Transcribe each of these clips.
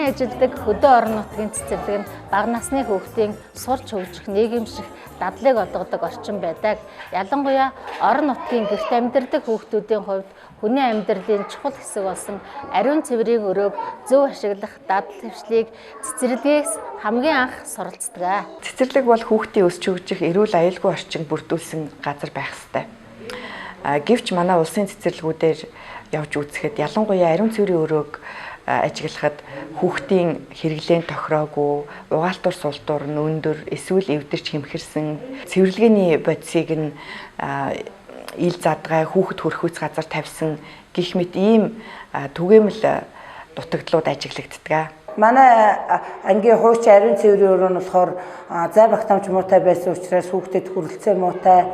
ажилдаг хөдөө орон нутгийн цэцэрлэг нь бага насны хүүхдийн сурч хөгжих, нийгэмших дадлыг олгодог орчин байдаг. Ялангуяа орон нутгийн гэрт амьдардаг хүүхдүүдийн хувьд хүний амьдралын чухал хэсэг болсон ариун цэврийн өрөөг зөв ашиглах дадал хвшлийг цэцэрлэгээс хамгийн анх суралцдаг. Цэцэрлэг бол хүүхдийн өсч хөгжих эрүүл аюулгүй орчин бүрдүүлсэн газар байх ёстой. Гэвч манай улсын цэцэрлэгүүдээр явж үзэхэд ялангуяа ариун цэврийн өрөөг ажиглахад хүүхдийн хэрэглээнд тохироогүй, угаалтур султуур нь өндөр, эсвэл эвдэрч хэмхэрсэн, цэвэрлэгээний бодисыг нь ил задгай хүүхэд хөрөхүйц газар тавьсан гэх мэт ийм түгээмэл дутагдлууд ажиглагддаг. Манай ангийн хуучин ариун цэврийн өрөө нь болохоор зай багтаамж муутай байсан учраас хүүхдэд хүрэлцээ муутай,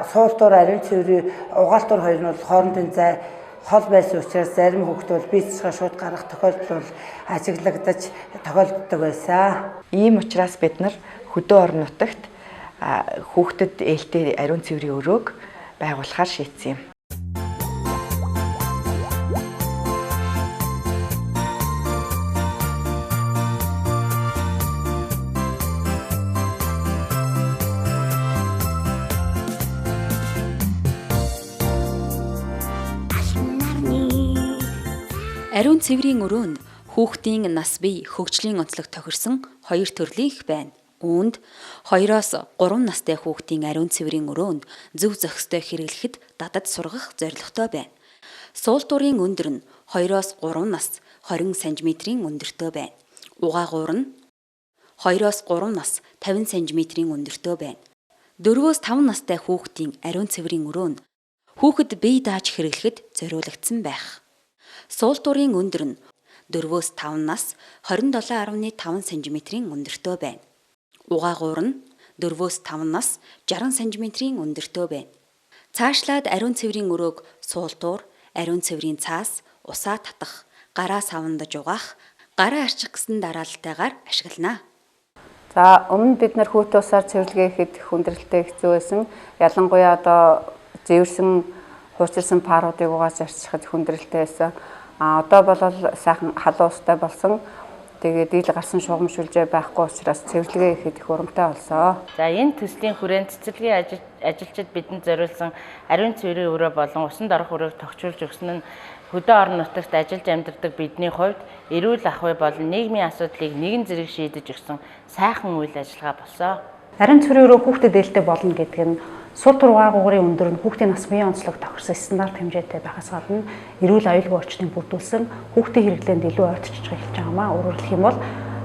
суултуур ариун цэврийн угаалтуур хоёр нь бол хоорондын зай хол байсан учраас зарим хүүхд бол бие цэцгээ шууд гарах тохиолдол бол ажиглагдаж тохиолддог байсан. Ийм учраас бид нар хөдөө орон нутагт хүүхдэд ээлтэй ариун цэврийн өрөөг байгуулахаар шийдсэн юм. Ариун цэврийн өрөө нь хүүхдийн нас бие хөгжлийн онцлог тохирсон хоёр төрлийн их байна. Үүнд 2-оос 3 настай хүүхдийн ариун цэврийн өрөө нь зөв зохистой хэрэглэхэд дадад сургах зорилготой байна. Суултуурын өндөр нь 2-оос 3 нас 20 см-ийн өндөртэй байна. Угаагуур нь 2-оос 3 нас 50 см-ийн өндөртэй байна. 4-өөс 5 настай хүүхдийн ариун цэврийн өрөө нь хүүхэд бие дааж хэрэглэхэд зориулагдсан байх. Суултуурын өндөр нь 4-өөс 5 нас 27.5 см-ийн өндөртэй байна. Угаагуур нь 4-өөс 5 нас 60 см-ийн өндөртэй байна. Цаашлаад ариун цэврийн өрөөг суултуур, ариун цэврийн цаас, усаа татах, гараа савндаж угаах, гараа арчих гэсэн дараалалтайгаар ашиглана. За өмнө бид нар хүүт усаар цэвэрлэгээ хийхэд хүндрэлтэй хэцүү байсан. Ялангуяа одоо зэвэрсэн, хуучирсан паруудыг угааж арчихад хүндрэлтэй байсан. А одоо бол сайхан халуун устай болсон. Тэгээд ил гарсан шугам шүлжээ байхгүй учраас цэвэрлэгээ хийхэд их урамтай болсон. За энэ төслийн хүрээнд цэцэрлэгийн ажилчид бидэнд зориулсан ариун цэврийн өрөө болон усанд орох өрөөг тогтчулж өгсөн нь хөдөө орон нутагт ажиллаж амьдардаг бидний хувьд эрүүл ахуй болон нийгмийн асуудлыг нэгэн зэрэг шийдэж өгсөн сайхан үйл ажиллагаа болсон. Ариун цэврийн өрөө хүүхдэд ээлтэй болно гэдэг нь сул тургаагуурын өндөр нь хүүхдийн нас биеийн онцлог тохирсон стандарт хэмжээтэй байхаас гадна эрүүл аюулгүй орчныг бүрдүүлсэн хүүхдийн хэрэглээнд илүү ойртож эхэлж байгаа маа. Өөрөөр хэлэх юм бол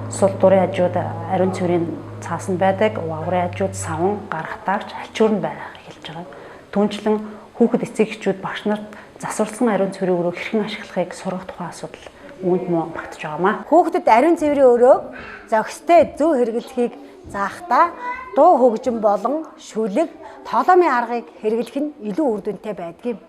сул дурын хажууд ариун цэврийн цаас нь байдаг, угаагуурын хажууд савн, гаргатаагч, альчуур нь байх эхэлж байгаа. Түүнчлэн хүүхэд эцэг эхчүүд багш нарт засварласан ариун цэврийн өрөөг хэрхэн ашиглахыг сургах тухай асуудал үүнд мөн багтж байгаа маа. Хүүхдэд ариун цэврийн өрөөг зохистой зөв хэрэглэхийг заахдаа дуу хөгжим болон шүлэг, тоглоомын аргыг хэрэглэх нь илүү үр дүнтэй байдаг юм.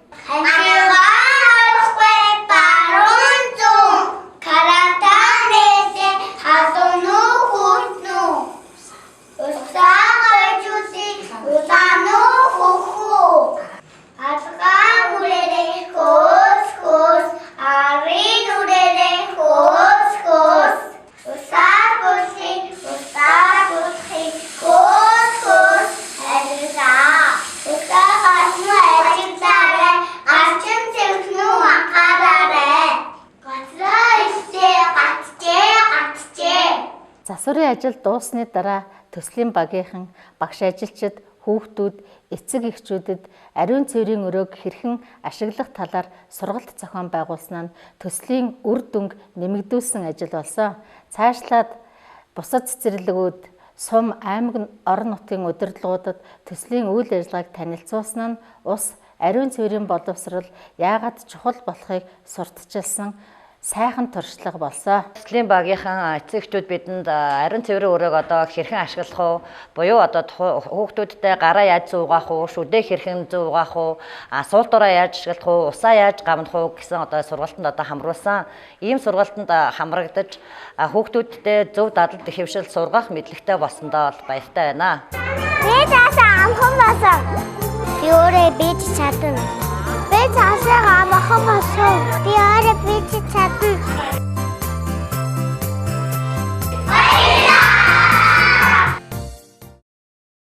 Засварын ажил дууссаны дараа төслийн багийнхан, багш ажилчид, хүүхдүүд, эцэг эхчүүдэд ариун цэврийн өрөөг хэрхэн ашиглах талаар сургалт зохион байгуулсан нь төслийн үр дүнг нэмэгдүүлсэн ажил болсон. Цаашлаад бусад цэцэрлэгүүд, сум аймаг орон нутгийн удирдлагуудад төслийн үйл ажиллагааг танилцуулсан нь ус ариун цэврийн боловсрол яагаад чухал болохыг сурталчилсан сайхан туршлага болсон. Төслийн багийнхан эцэг эхчүүд бидэнд ариун цэврийн өрөөг одоо хэрхэн ашиглах уу, буюу одоо хүүхдүүдтэй гараа яаж зуугаах уу, шүдээ хэрхэн зуугаах уу, суултураа яаж ашиглах уу, усаа яаж гамнах уу гэсэн одоо сургалтанд одоо хамруулсан. Ийм сургалтанд хамрагдаж хүүхдүүдтэй зөв дадал дэвшил сургах мэдлэгтэй болсондоо бол баяртай байна. Би цаасаа амхан болсон. Би өөрөө бийж чадна. Би цаасаа амхан болсон. Би өөрөө бийж